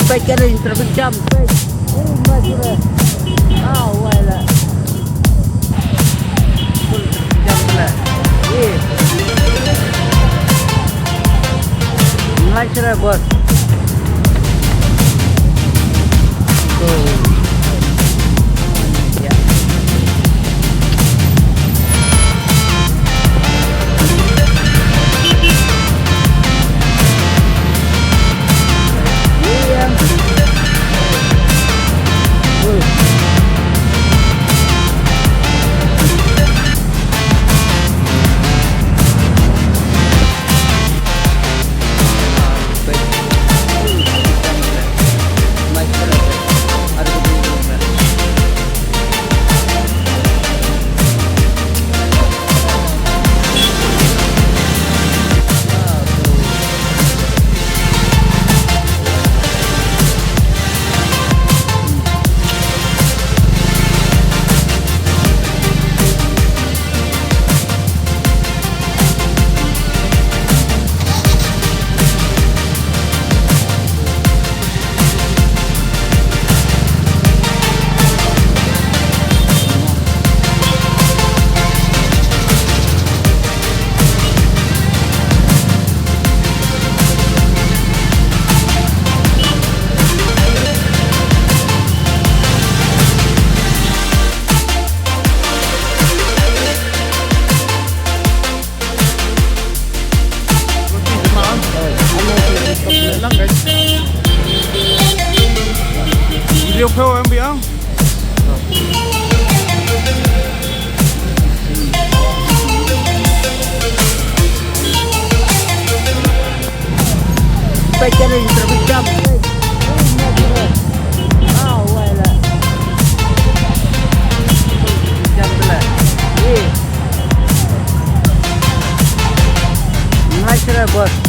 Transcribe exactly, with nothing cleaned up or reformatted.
Peit kane traffic jam. Peit. Oh, masih ada. Ah, wai lah. Full traffic jam pula. Eh. Masih ada, bos. Tuh. Ya. Video kau yang biang. Peit kane traffic jam. Ah, wai lah. Jam tu lah. Eh. Nice try, boss.